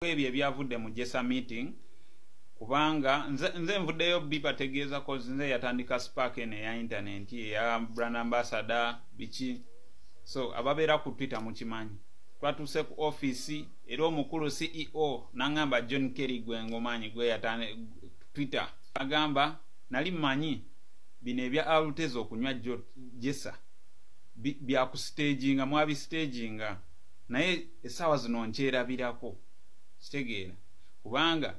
Ebyo ebyavudde mu JESA meeting, kubanga nze nvuddeyo bibategeeza, 'cause nze yatandika spark eno eya internet, eya brand ambassador, biki. So ababeera ku Twitter mukimanyi, twatuuse ku office era omukulu CEO n'aŋŋamba, "John Kerry, gwe ngomanyi gwe yatane Twitter." Agamba, "Nali mmanyi bino ebya Alteza okunywa JESA byakustaginga, mwabistaginga, naye essaawa zino nkyerabirako." Kitegeera, kubanga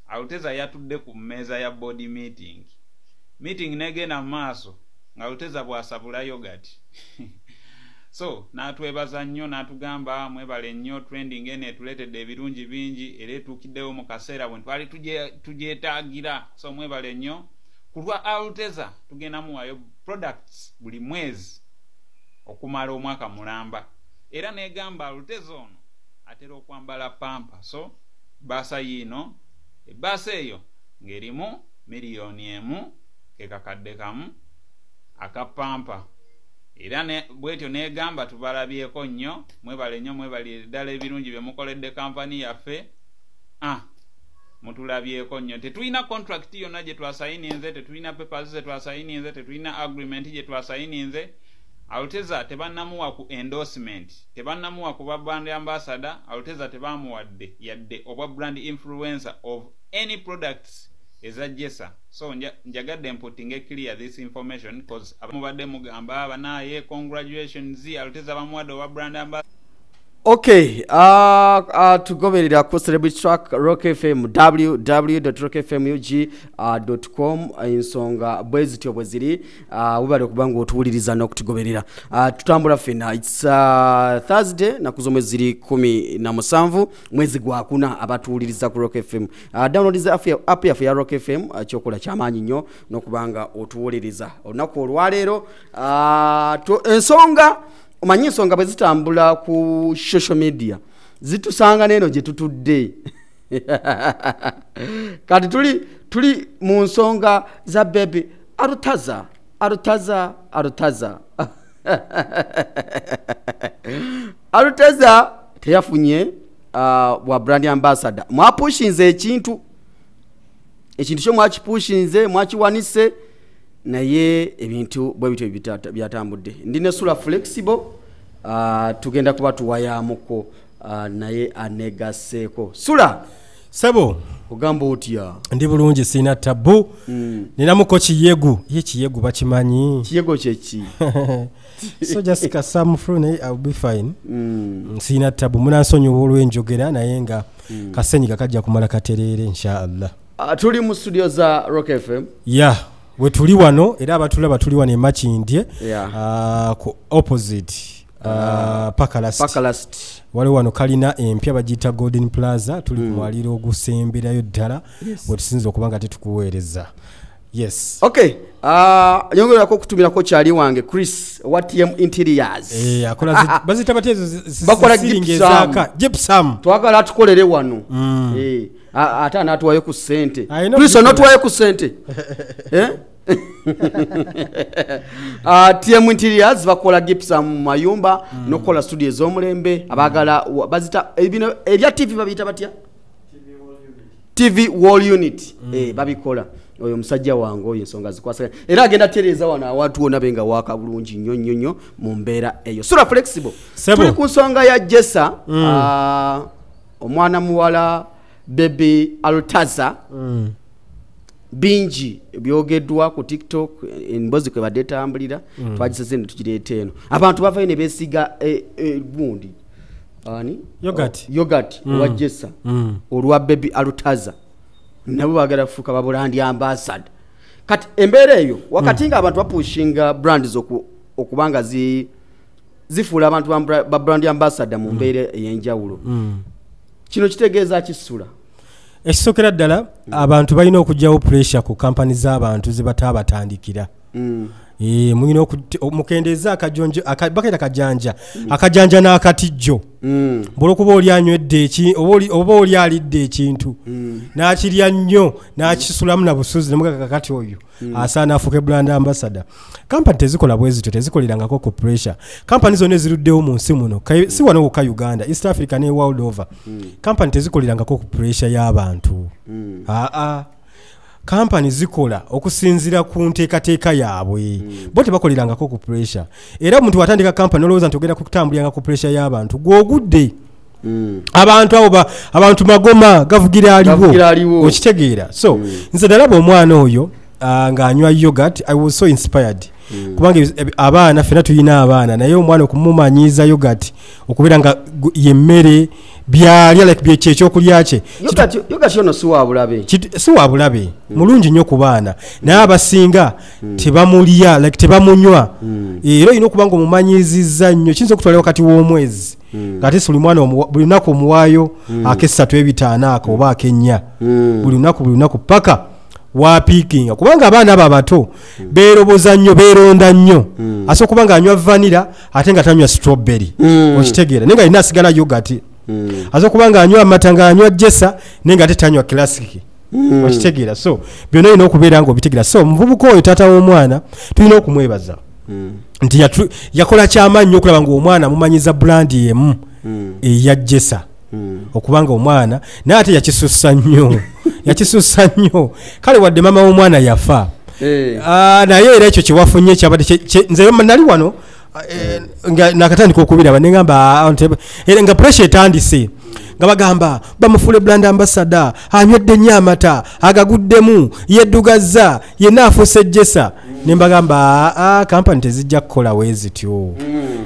Alteza yatudde ku mmeeza ya board meeting, meeting negenda mu maaso nga Alteza bw'asabula yogurt. So n'atwebaza nnyo, n'atugamba, "Mwebale nnyo, trending eno etuleetedde ebirungi bingi era etuukiddewo mu kaseera bwe twali tugyetaagira. So mwebale nnyo. Ku lwa Alteza tugenda muwayo products buli mwezi okumala omwaka mulamba." Era negamba Alteza ono atera okwambala pamper, so baasa yiino, ebbaasa eyo ng'erimu 1 million ke 1,000 aka pamper. Era bwetyo negamba, "Tubalabyeko nnyo, mwebale nnyo, mwebalire ddala ebirungi bye mukoledde kampani yaffe. Ah, mutulabyeko nnyo. Tetulina contract yonna gye twasayininze, tetulina papers ze twasayininze, tetulina agreement gye twasayininze. Alteza tebannamuwa ku endorsement, tebannamuwa ku ba brand ambassador. Alteza tebamuwadde yadde obwa brand influencer of any products eza JESA. So njagadde mputtinge clear this information, 'cause mubadde mugamba, banaye congratulations, Alteza bamuwadde obwa brand ambassador." Okay, tugoberera ku Celebrity Track, Rock FM, www.rockfmug.com. Ensonga bwe zityo bwe ziri. Webale okuba nga otuwuliriza n'okutugoberera. Tutambula ffenna. It's Thursday, naku z'omwezi ziri 17, mwezi gwakuna. Abatuwuliriza ku Rock FM, download app yaffe ya Rock FM. Kyokola kyamaanyi nnyo n'okuba nga otuwuliriza olunaku olwaleero. Ensonga omanyi, ensonga bwe zitambula ku social media zitusanga neeno gye tutudde. Kati tuli mu nsonga za Baby Alutaza, Alutaza, Alutaza. Alutaza teyafunye bwa brand ambassador. Mwapushinze ekintu kyo, mwakipushinze, mwakiwanise, naye ebintu bwe bityo byatambudde. Ndi ne Sula Flexible, tugenda kuba tuwayamuko, naye anegaseeko. Sula. Sebo. Ogamba otya? Ndi bulungi, sirina tabu. Ninamuko kiyegu, ye kiyegu bakimanyi. Kiyego kyeki? So just ka some flu, naye I'll be fine. Sirina tabu, munansonyiwa olw'enjogera, naye nga kasenyiga kajja kumala katereere, inshaallah. Tuli mu studio za Rock FM. Ya, wetuli wano, era abatulaba tuli wano emakindye, ku opposite Pakalast. Pakalast. Waliwo wano kalina empya bagiyita Golden Plaza, tuli ku mwaliro ogusemberayo ddala wetusinza okuba nga tetukuweereza. Yes. Okay, nyongerako okutumirako kyali wange Chris wa TM Interiors. Eh, akola baziyita batya ezo Bakola ceiling gypsum. ezaaka? Gypsum. Twagala atukolere wano. Eh, ate anaatuwayo ku ssente. Alina Chris, okubikola. onatuwayo ku ssente. Eh? TM Interiors bakola gypsum mu mayumba n'okukola studio ez'omulembe. Abaagala bazita ebino ebya TV babiyita batya? TV wall unit. Eh, babikola. Oyo musajja wange oyo ensonga zikwasa, era agenda tereeza wano awantu wonna be nga waaka bulungi nnyo nnyo nnyo mu mbeera eyo. Sura Flexible. Sebo. Tuli ku nsonga ya JESA. Omwana muwala Baby Alutaza, bingi byogeddwa ku TikTok, emboozi kwe badde etambulira. Twagisese ne tugireeta eno. Abantu bavayo ne beesiga gundi ani? Yogurt. Oh, yogurt owa JESA. Olwa Baby Alutaza, nabo baagala kufuuka ba brand ambassador. Kati embeera eyo, wakati nga abantu bapushinga brands okuba nga zifuula abantu ba brand ambassador mu mbeera ey'enjawulo, kino kitegeeza kisula? Ekisookera ddala, abantu balina okugyawo pressure ku kampani z'abantu ze bataabatandikira. Mulina mukendeeza akajonjo, bakayita kajanja, akajanja n'akatijjo. Olwokuba oli anywedde oba oli alidde ekintu n'akirya nnyo n'akisulamu na busuzi, ne kakati oyo asaana afuuke brand ambassador. Kampani tezikola bwe zityo, tezikolerangako ku pressure. Kampani zonna eziruddewo mu nsi muno, si wano wokka Uganda, East Africa ne world over, kampani tezikolerangako ku pressure y'abantu. Aa, kampani zikola okusinziira ku nteekateeka yaabwe. Bo tebakolerangako ku pressure. Era omuntu watandika kampani olowooza nti ogenda kutambuliranga ku pressure y'abantu, gw'ogudde. Abantu abo abantu magoma gavugira aliwo, okitegeera. So nze nalaba omwana oyo ng'anywa yogurt, I was so inspired. Kubanga abaana ffenna tulina abaana, naye omwana okumumanyiiza yogurt okubeera nga yemmere byalya, like kyekyokulya kye. Yogurt ono si wa bulabe? Si wa bulabe, mulungi nnyo ku baana, naye abasinga tebamulya, like tebamunywa. Era olina okuba nga omumanyiizizza nnyo, kiyinza okutwala wakati w'omwezi, ng'ate si buli mwana buli lunaku omuwaayo ak'essatu ebitaano ako oba ak'ennya, buli lunaku buli lunaku paka wapiikinga. Kubanga abaana abo abato beeroboza nnyo, beeronda nnyo. Asobola okuba ng'anywa vanilla ate nga tanywa strawberry, okitegeera, naye nga alina asigala yogurt. Asobola okuba ng'anywa amata, ng'anywa Jesa, naye nga ate tanywa Classic, okitegeera. So byonna olina okubeera ng'obitegeera. So omuvubuka oyo taata w'omwana tulina okumwebaza nti yakola kyamaanyi nnyo okulaba ng'omwana amumanyiza brand emu eya Jesa, okubanga omwana, naye ate yakisussa nnyo, yakisussa nnyo. Kale wadde maama w'omwana yafa, naye era ekyo kyewafunye kyabadde nze nali wano nga nakatandika okubiraba, neŋamba nga pressure etandise, nga bagamba bamufuule brand ambassador, anywedde nnyo amata, agaguddemu, yeddugazza, yenna afuuse Jesa. Ne mbagamba kampani tezijja kukola we zityo.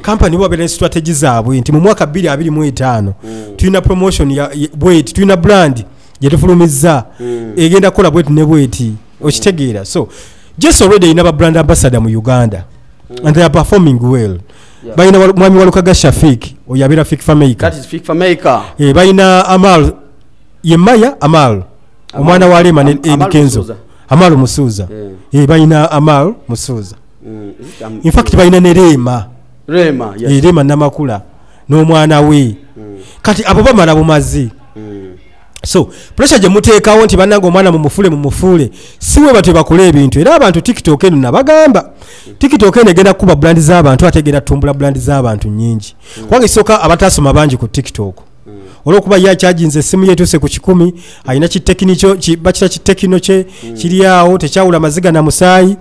Kampani bo babeera ne strategy zaabwe nti mu mwaka 2025 tulina promotion bweti, tulina brand gyetufulumizza egenda kukola bweti ne bweti, okitegeera. So Jesa already erina ba brand ambassador mu Uganda and they are performing well. Balina mwami Walukaga Shafik, oyo abeera Fik Fameica. Balina Amal Yemaya, Amal omwana wa Rema ne Kenzo, Amal Musuuza. Balina Amal Musuuza, in fact balina ne Rema, Rema Namakula n'omwana we. Kati abo bamala bumazi. So pressure gye muteekawo nti bannange omwana mumufuule mumufuule, si we batyo bakola ebintu. Era abantu TikTok eno nabagamba, TikTok eno egenda kukuba brand z'abantu, ate egenda tutumbula brand z'abantu nnyingi. Kubanga ekisooka abatasoma bangi ku TikTok, olwokuba ye akyajinze essimu ye etuuse ku 100, alina kitekinikyo bakita kitekino kye kiri awo, tekyawula maziga na musaayi.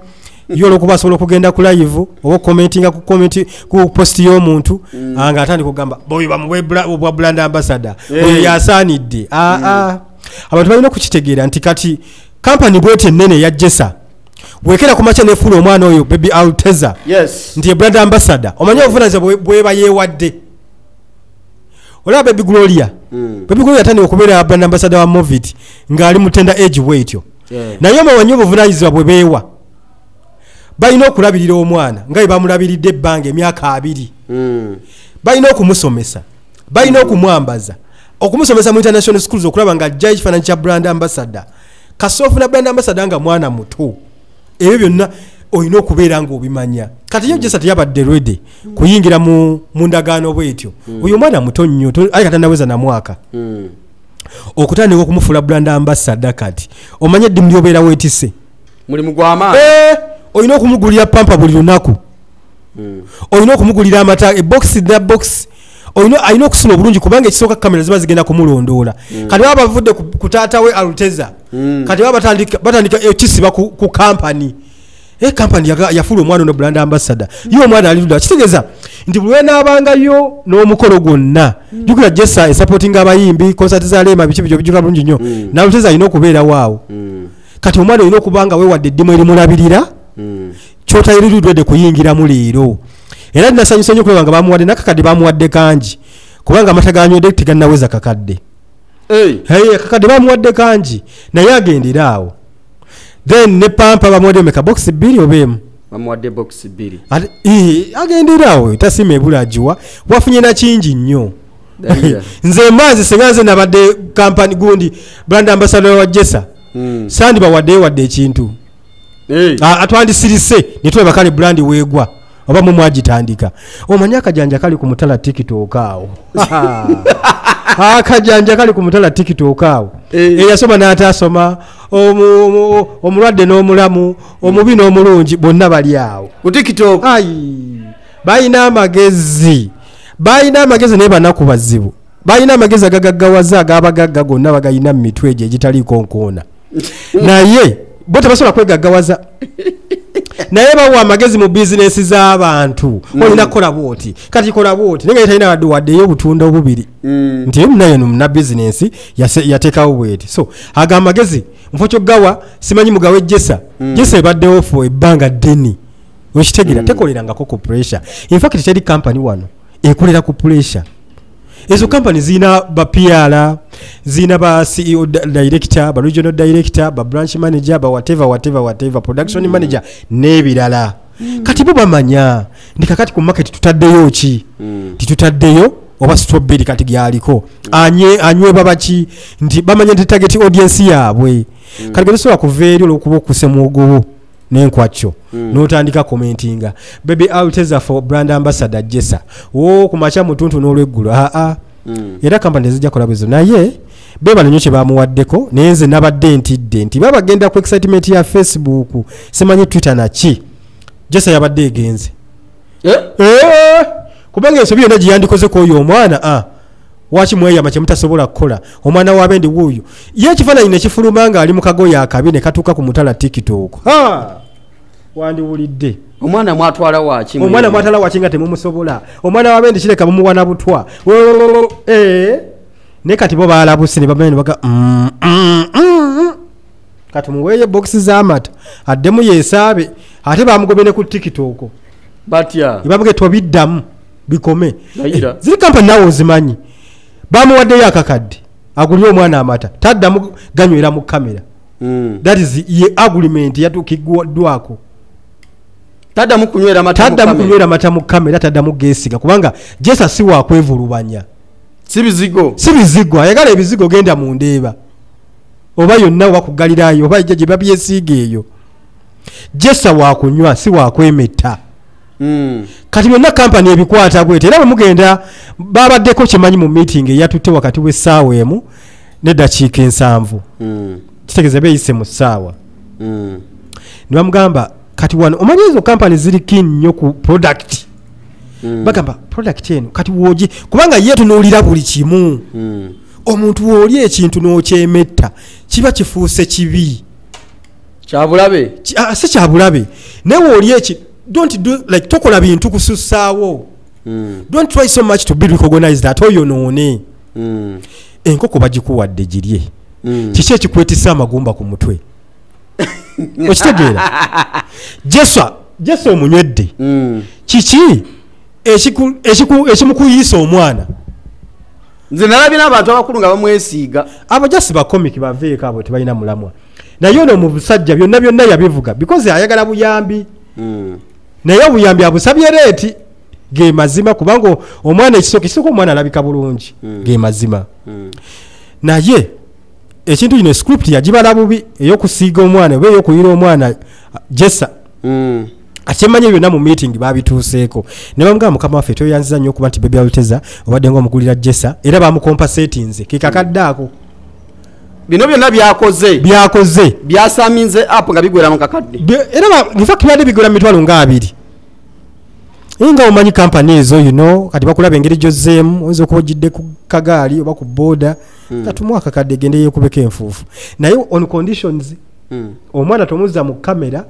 Ye olwokuba asobola okugenda ku live oba okukomentinga ku comment ku post y'omuntu, nga atandika okugamba oyo bamuwe obwa brand ambassador, oyo yasaanidde. Abantu balina okukitegeera nti kati kampani bweti ennene eya Jesa wekera ku makya nefuula omwana oyo Baby Alteza nti ye brand ambassador, omanye obuvunaanyizibwa bweba yeewadde. Olaba Baby Gloria, Baby Gloria atandika okubeera brand ambassador wa Movit ng'ali mu tender age bwetyo, naye omanyi obuvunaanyizibwa bwe beewa. Balina okulabirira omwana nga bwe bamulabiridde ebbanga emyaka 20. Balina okumusomesa, balina okumwambaza, okumusomesa mu international schools, okulaba nga ajjayo ekifaananyi kya brand ambassador. Kasita ofuna brand ambassador nga mwana muto, ebyo byonna olina okubeera ng'obimanya. Kati yo Jesa teyabadde ready kuyingira mu ndagaano bwetyo. Oyo omwana muto nnyo, aye katanaweza na mwaka, okutandika okumufuula brand ambassador. Kati omanye eddimu ly'obeera weetisse, mulimu gw'amaanyi. Olina okumugulira pampa buli lunaku, olina okumugulira amata ebokisi na bokisi, alina okusula obulungi, kubanga ekisooka kamera ziba zigenda kumulondoola. Kati baba bavudde ku taata we Alteza, kati baba batandika ekisiba ku kampani. Kampani yafuula omwana ono brand ambassador, ye omwana ali ludda. Kitegeeza nti buli lwenaabangayo n'omukolo gwonna, jjukira Jesa esupportinga abayimbi, konsati za Rema, biki byo bijjukira bulungi nnyo, n'Alteza alina okubeerawo awo. Kati omwana olina okuba nga weewadde eddimu erimulabirira, kyotayiriridde kuyingiramu leero. Era nasanyusa nnyo okulaba nga bamuwadde n'akakadde, bamuwadde kangi, kubanga amata ganywedde tegannaweza kakadde. Akakadde bamuwadde kangi, naye agendera awo. Then ne pampa bamuwadde meka, box 2 oba emu? Bamuwadde box 2. Agendera awo, tasiima ebula agiwa, wafunye na kingi nnyo. Nze manzi singa nze nabadde kampani gundi brand ambassador wa Jesa, sandi bawaddeyo wadde ekintu. Atwandisirise ne tulaba kale brand weegwa oba mwe mwagitandika. Omanyi akajanja kali ku mutala TikTok awo. Akajanja kali ku mutala TikTok awo. Eyasoma n'atasoma, omulwadde n'omulamu, omubi n'omulungi, bonna bali awo ku TikTok. Ai, balina amagezi, balina amagezi naye banaku bazibu. Balina amagezi agagaggawaza ag'abagagga gonna bagayina mu mitwe egyo egitaliiko nkoona, naye bo tebasobola kwegaggawaza, naye bawa amagezi mu bizinesi z'abantu. Olina kukola bwoti, kati kola bwoti, naye nga talina wadde waddeyo obutunda obubiri nti munaye no muna bizinesi yateekawo bweti. So ago amagezi nfo kyogawa simanyi mugawe Jesa. Jesa ebaddewo for ebbanga ddene, okitegeera? Tekolerangako ku pressure. In fact teri company wano ekolera ku pressure. Ezo company zirina ba PR, zirina ba CEO, director, ba regional director, ba branch manager, ba whatever whatever whatever, production manager n'ebirala. Kati bo bamanya ndi kakati ku market tutaddeyo ki, titutaddeyo oba strawberry kati gyaliko anye anywe babaki, nti bamanya nti target audience yaabwe. Kati gwe kuva eri olwokuba okuse muwogowo n'enkwakyo n'otandika commentinga Baby Alteza for brand ambassador Jesa wo ku makya, mutuntu n'olweggulo, aa era kampani tezijja kola bwezo. Naye beebale nnyo kye bamuwaddeko. Naye nze nabadde ntidde nti baba bagenda ku excitement ya Facebook, simanyi Twitter naki, Jesa yabadde egenze. Eh? Eh, kubanga ensobi yonna gye yandikoze ku oyo omwana, waki mweyama kyemutasobola kukola? Omwana w'abendi wuuyo, ye ekifaananyi ne kifuluma ng'ali mu kagoye akabi ne katuuka ku mutala TikTok. Ha! Wandiwulidde. Omwana mwatwala waki? Omwana mwatala waki nga temumusobola? Omwana w'abendi kireka mumuwana butwa. Eh, naye kati bo balabuse ne bamanya ne baga Kati muweeyo bokisi z'amata addemu yeesaabe, ate bamugobye ne ku TikTok. Batya? Bamuge tobiddamu, bikome. Layira. Eh, ziri kampani naawe ozimanyi. Bamuwaddeyo akakadde agulire omwana amata, taddamu ganywera mu kamera. That is ye agreement yatuukiddwako. Taddamu kunywera mata mu Taddamu kamera. kunywera mata mu kamera, taddamu geesiga, kubanga Jesa si wakwevulubanya. Si bizigo. Si bizigo. Ayagala ebizigo genda mu Ndeeba oba yonna oba kugalirayo oba ejja gye babyesiiga eyo. Jesa wakunywa, si wakwemetta. Kati byonna kampani ebikwata bwete. Era bwe mugenda babaddeko kimanyi mu meeting eyatutte wakati w'essaawa 1:07. Kitegeeza beeyise mu ssaawa. Ne bamugamba kati wano omanyi ezo kampani ziri keen nnyo ku product. Bagamba product eno kati woogi, kubanga ye tunuulira buli kimu. Omuntu wooli ekintu n'okyemetta kiba kifuuse kibi. Kyabulabe. Si kyabulabe, naye wooli eki, don't do like, tokola bintu kusussaawo. Don't try so much to be recognized ate oyonoone. Enkoko bagikuwadde girye. Kiki ekikwetisa amagumba ku mutwe? Okitegeera? Jesa, Jesa omunywedde. Kiki ekimukuyisa omwana? Nze nalabye n'abantu abakulu nga bamwesiiga. Abo just bakomiki, baveeko, abo tebalina mulamwa. Naye ono musajja byonna byonna yabivuga because ayagala buyambi. Naye obuyambi abusabye late, ge mazima, kubanga omwana ekisooka ekisooka omwana alabika bulungi. Ge mazima. Naye ekintu kino script yagibala bubi, ey'okusiiga omwana oba ey'okuyira omwana Jesa. Akyemanya byonna mu meeting babituuseeko ne bamugamba, mukama waffe, toyanziza nnyo okuba nti Baby Alteza obadde nga omugulira Jesa, era bamucompensatinze ke kakadde ako. Bino byonna byakoze. Byakoze. Byasaminze app nga bigwera mu kakadde. Era in fact byadde bigula 200,000. Naye nga omanyi kampani ezo, kati bakulaba engeri gyozzeemu, oyinza okuba ogidde ku kagaali oba ku booda. Katumuwa akakadde egende yeekubeko enfuufu, naye on conditions. Omwana tomuzza mu kamera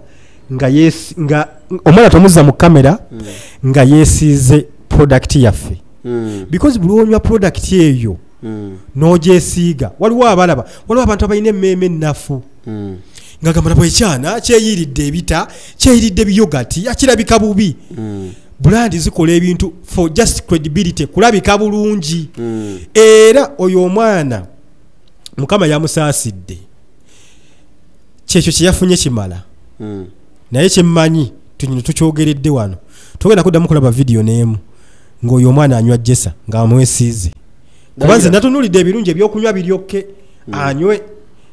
nga yesi, nga omwana tomuzza mu kamera nga yeesiize product yaffe. Because buli onywa product eyo n'ogyesiiga, waliwo abalaba, waliwo abantu abalina emmeeme ennafu nga gamba bwekyana kyeyiridde ebita, kyeyiridde biyogati, akirabika bubi. Brand zikola ebintu for just credibility, kulabika bulungi. Era oyo omwana Mukama yamusaasidde, kyekyo kyeyafunye kimala. Naye kyemmanyi tunyino tukyogeredde wano, tugenda kuddamu kulaba vidiyo n'emu ng'oyo omwana anywa Jesa ng'amwesiize, kuba nze natunuulidde ebirungi ebyokunywa biryokke anywe,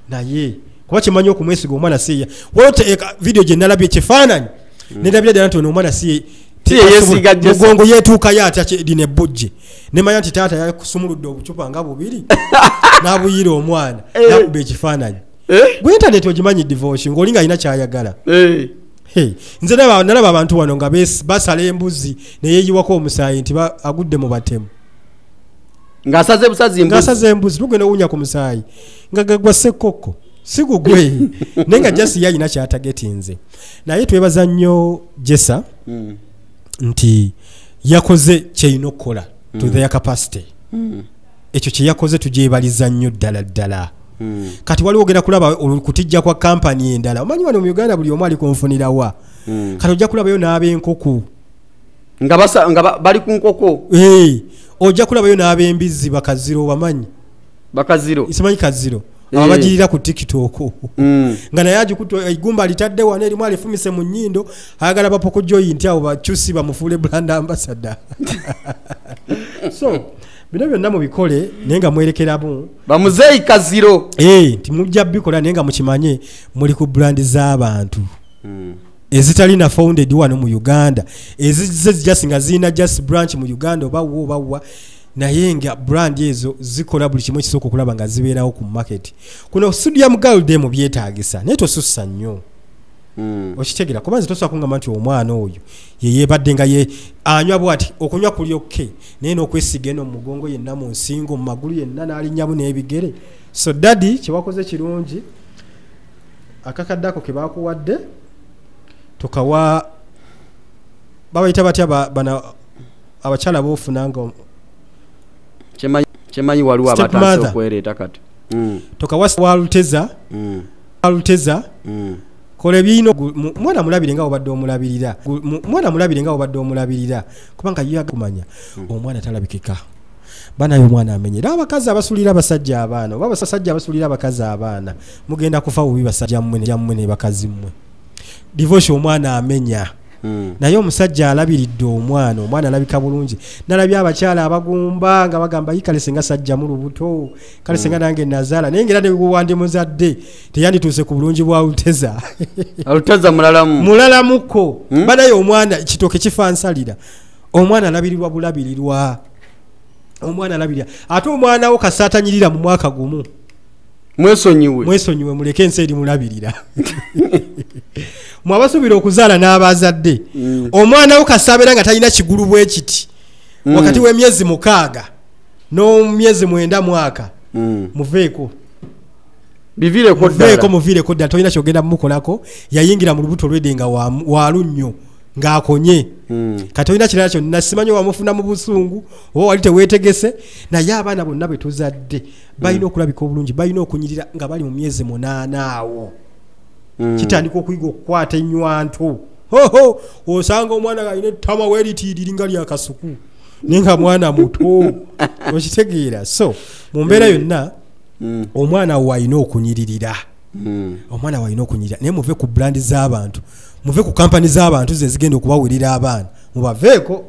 naye Kuba kimanyi okumwesiga omwana siya. Wote video gye nalabye ekifaananyi nendabira ddala nti ono omwana si mugongo yeetuukayo atya lino ebbujje, nemanya nti taata yakusumuludde obucupa nga bubiri n'abuyira omwana nakuba ekifaananyi. Gwe internet ogimanyi divorce ng'oli nga alina kyayagala. Nze nalaba abantu wano nga basala embuzi neyeeyiwako omusaayi nti agudde mu batemu. Ng'asaze busazi embuzi. Ng'asaze embuzi tugenda owunya ku musaayi nga gagwa ssekkokko si gugwe naye nga jasi yalina kyatagetinze. Naye twebaza nnyo Jesa nti yakoze kyeyina okukola to their capacity. Ekyo kye yakoze tugyebaliza nnyo ddala ddala. Kati waliwo ogenda kulaba okutijja kwa kampani endala. Omanyi wano mu Uganda buli omu ali kunfunirawa. Kati ojja kulabayo n'ab'enkoko nga bali ku nkoko. Ojja kulabayo n'ab'embizzi bakaziro, bamanyi bakaziro, simanyi kaziro abagirira ku TikTok nga naye agikutte eggumba litadde wano erimu alifumise mu nnyindo, ayagala bapoko joint awo bakyusi bamufuule brand ambassador. So bino byonna mubikole naye nga mwerekeramu bamuzeeyi kaziro nti mujja bikola naye nga mukimanye muli ku brand z'abantu ezitalina founded wano mu Uganda, ezizze just nga zirina just branch mu Uganda oba wo oba wa, naye nga brand ezo zikola buli kimu ekisooka okulaba nga zibeerawo ku market. Kuno sodium gold mu byetaagisa naye tosussa nnyo. Okitegeera kuba nze tosobola kungamba nti omwana oyo ye yeebadde nga ye anywa bw'ati, okunywa kuli okay naye n'okwesiga eno mu mugongo yenna, mu nsingo, mu magulu yenna n'alinnyamu n'ebigere. So daddy kye wakoze kirungi, akakadde ako ke baakuwadde tokawa babayita batya bana abakyala boofuna nga Kyemanyi waliwo abatandise okwereeta kati. Tokawa waluteza aluteza kola ebyino mwana mulabire nga obadde omulabirira, mwana mulabire nga obadde omulabirira, kubanga ye kumanya omwana talabikika banayo omwana amenyera. Abakazi abasulira abasajja abaana oba abasajja abasulira abakazi abaana, mugenda kufa bubi basajja mmwe ne bakazi mmwe. Divorce omwana amenya. Naye omusajja alabiridde omwana, omwana alabika bulungi. Nalabye abakyala abagumba nga bagamba yi kale singa sajja mu lubuto, kale singa nange nazaala, naye ngera ne wandi muzadde teyandituuse ku bulungi bwa Aluteza. Aluteza mulalamu mulalamuko. Banaye omwana kitooke kifansalira, omwana alabirirwa bulabirirwa, omwana alabirira. Ate omwana wo kasaatanyirira mu mwaka gumu, mwesonyiwe, mwesonyiwe, muleke ensi eri mulabirira. Mwabasuubira okuzaala n'abazadde. Omwana wo kasabeera nga talina kigulu bwe kiti wakati w'emyezi 6 n'emyezi 9 mwaka, muveeko biviireko ddala, muviireko ddala, tolina kyogenda mumukolako. Yayingira mu lubuto lwedde nga walunnyo ng'akonye. Kati olina kirala kyonna simanyi wamufuna mu busungu oba wali teweetegese, naye abaana bonna be tuzadde balina okulabika obulungi, balina okunyirira nga bali mu myezi 8 awo. Kitandika okuyiga okukwata ennywanto. Hoho, osanga omwana alina ettama weeritiiriri nga lya kasuku naye nga mwana muto. Okitegeera? So mu mbeera yonna omwana wo alina okunyiririra, omwana wo alina okunyirira. Naye muve ku brand z'abantu, muve ku kampani z'abantu ze zigenda okubawerera abaana, mubaveeko.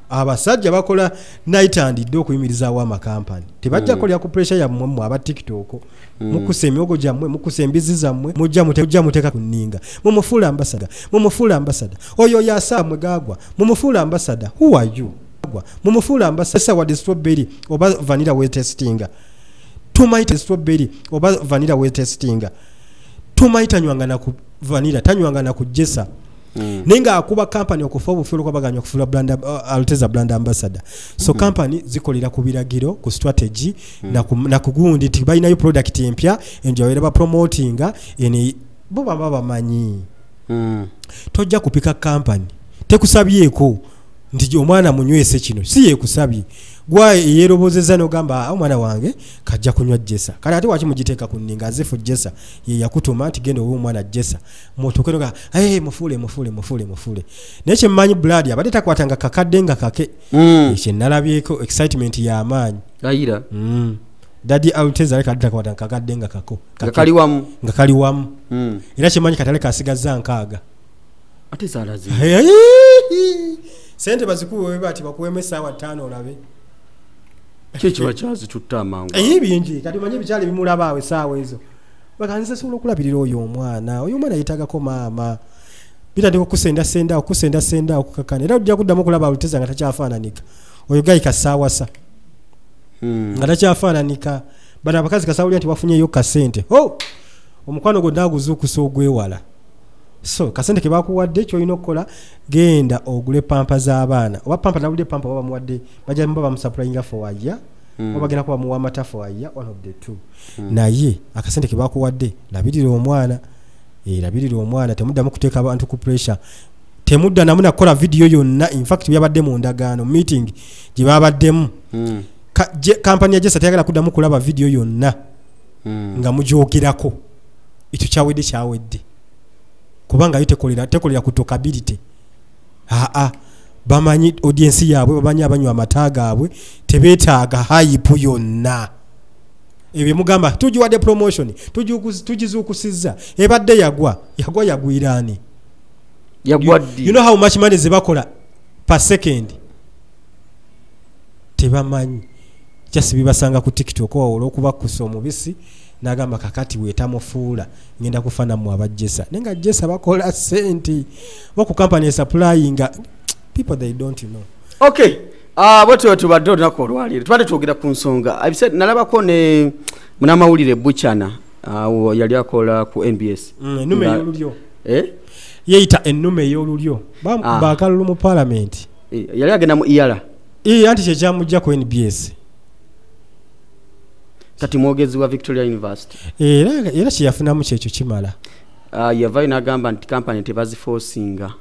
Abasajja bakola night and day okuyimirizaawo amakampani, tebajja kukolera ku pressure yammwe mmwe aba TikTok. Mukusa emyogo gyammwe, mukusa embizi zammwe, mujja muteeka ku nninga, mumufuula ambassador, mumufuula ambassador. Oyo yasa mwe gagwa, mumufuula ambassador. Who are you? Mumufuula ambassador wadde strawberry oba vanilla we testinga tumaita strawberry oba vanilla we testinga tumaita tanywanga na ku vanilla, tanywanga na ku Jesa. Naye ng'akuba kampani okufa obufi olwokubaganya okufuula brand Alteza brand ambassador. So kampani zikolera ku biragiro, ku strategy na ku gundi nti balinayo product empya enjawerera bapromotinga ene bo baba bamanyi. Tojja kupika kampani tekusabyeko nti omwana munywese kino, si yekusabye gwa yeerobozeza n'ogamba omwana wange kajja kunywa Jesa. Kale ate waki mugiteeka ku nninga azifu Jesa ye yakutuma nti genda owe omwana Jesa, mutuuke noga hey, mufuule mufuule mufuule mufuule. Naye kyemmanyi Blood abadde takwatanga kakadde nga kake. Ekyo nalabyeko excitement y'amaanyi. Ayira. Daddy Alteza aleka takwatanga kakadde nga kako. Nga kali wamu. Nga kali wamu. Era kyemmanyi katale kasigazza 6. Ate zaalazi. Sente bazikuwe bati bakuwemu essaawa 5 olabe. Ki kiba kyazitutta amangu? Eyi bingi kati omanyi ebikyalo ebimulaba awo essaawa ezo. Baganze sobola okulabirira oyo omwana. Oyo omwana yeetaagako maama. Bitandika okusendasenda okusendasenda okukakana. Era ojja kuddamu okulaba Aluteza nga takyafaananika. Oyo gayi kasaawasa. Nga takyafaananika. Bano abakazi kasawulira nti wafunyeyo kasente. Oh! Omukwano gwonna aguzuukusa ogwewala. So kasente ke bakuwadde ky'olina okukola, genda ogule pampa z'abaana. Oba pampa nawulidde pampa oba bamuwadde, bajja muba bamusupplyinga for a year. Oba bagenda kuba bamuwa amata for a year, one of the two. Naye akasente ke bakuwadde labirira omwana. Labirira omwana, temuddamu kuteeka abantu ku pressure. Temudda namu nakukola video yonna. In fact byabadde mu ndagaano meeting gye babaddemu. Kampani ya Jesa teyagala kuddamu kulaba video yonna nga mugyogerako. Ekyo kyawedde kyawedde. Kubanga yo tekolera ku talkability. Bamanyi audience yaabwe, bamanyi abanywa amata gaabwe, tebeetaaga hype yonna. Ebyo mugamba tugiwadde promotion, tugizuukusizza, ebadde yagwa, yagwa yagwira ani? Yagwa ddi? You know how much money ze bakola per second? Tebamanyi. Just bibasanga ku TikTok olw'okubakusa omubisi n'agamba kakati weetamufuula ngenda kufaana mu abajjesa. Naye nga Jesa bakola ssente, bo ku company supplying people they don't know. Okay. Bwetyo tubadde olunaku olwaleero tubadde twogera ku nsonga. Nalabako ne munnamawulire Buchana, yali akola ku NBS. Ennume ey'olulyo. Yeeyita ennume ey'olulyo. Bamukuba akalulu mu parliament. Yali agenda mu IALA. Anti kye kyamujja ku NBS. Kati mwogezi wa Victoria University. Era kye yafunamu kyekyo kimala. Yavaayo n'agamba nti kampani tebaziforcinga.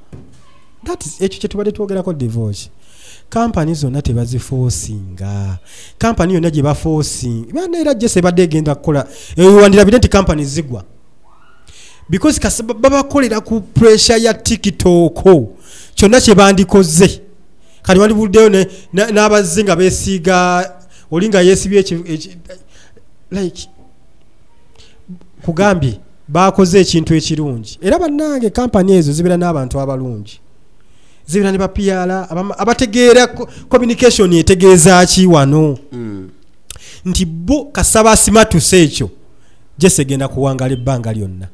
That is ekyo kye tubadde twogerako divorce. Kampani zonna tebaziforcinga. Kampani yonna gye baforcinga. Bana era Jesse ebadde egenda kukola. Wandirabire nti kampani zigwa. Because babakolera ku pressure ya TikTok. Kyonna kye bandikoze. Kati bandivuddeyo n'abazze nga beesiiga, oli nga yeesibye like kugambye bakoze ekintu ekirungi. Era bannange kampani ezo zibeera n'abantu abalungi. Zibeera ne ba PR abategeera communication etegeeza ki wano. Nti bo kasaba asimatuse ekyo Jesse egenda kuwangala ebbanga lyonna.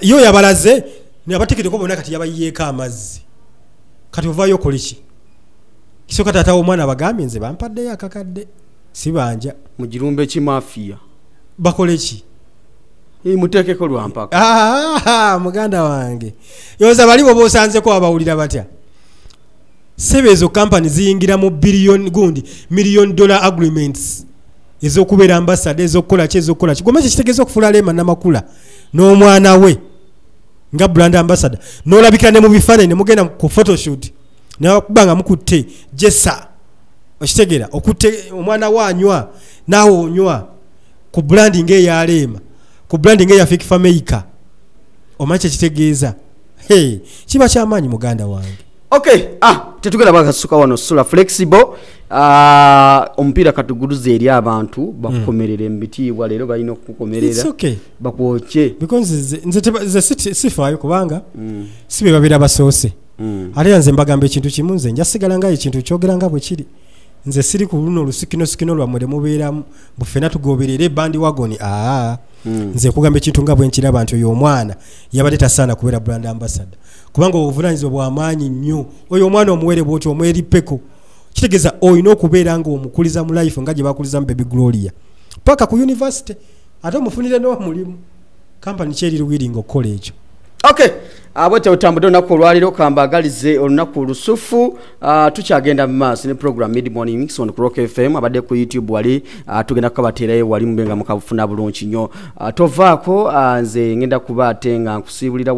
Yo yabalaze ne abateekeddeko bonna kati yabayiyeeko amazzi. Kati ovaayo okole ki? Kisooka taata w'omwana abagambye nze bampaddeyo akakadde sibanja. Mugirumbe ki mafia? Bakole ki? Muteekeko lwampaka. Muganda wange. Yoza bali bo bosanzeko abawulira batya? Sebe ezo company ziyingira mu billion gundi, $1 million agreements. Ez'okubeera ambassador, ez'okukola ki, ez'okukola ki. Goma kitegeeza okufuula Rema Namakula n'omwana we nga brand ambassador. N'olabikira ne mu bifaananyi ne mugenda ku photoshoot. Nakuba nga mukutte Jesa. Okitegeera okutte omwana we anywa naawe onywa ku branding eya Rema, ku branding eya Fik Fameica. Omanyi kye kitegeeza? Hey, kiba kyamaanyi muganda wange. Okay, tetugenda bakasuka wano sula flexible. Omupiira katuguduze eri abantu bakukomerera mu bitiibwa leero balina okukukomerera. It's okay. Bakwokye. Because nze sifaayo kubanga si be babeera basoose. Ate nze mbagamba ekintu kimu, nze nja sigala nga ekintu kyogera nga bwe kiri. Nze siri ku luno olusikinosikino lwammwe lwe mubeeramu mbu ffenna tugoberere bandwagon. Nze nkugamba ekintu nga bwe nkiraba nti oyo omwana yabadde tasaana kubeera brand ambassador. Kubanga obuvunaanyizibwa bwa maanyi nnyo. Oyo omwana omuwere bw'otyo omwerippeko. Kitegeeza olina okubeera ng'omukuliza mu life nga gye bakuliza mu Baby Gloria. Paka ku university ate omufunire n'omulimu. Kampani kyeri willing okukola ekyo. Okay. Bwetyo otambudde olunaku olwaleero, kambagalize olunaku olusufu. Tukyagenda mu maaso ne program Mid Morning Mix on Rock FM. Abadde ku YouTube wali, tugenda kukabateerayo wali mube nga mukafuna bulungi nnyo. Tovaako, nze ngenda kuba ate nga nkusiibulira.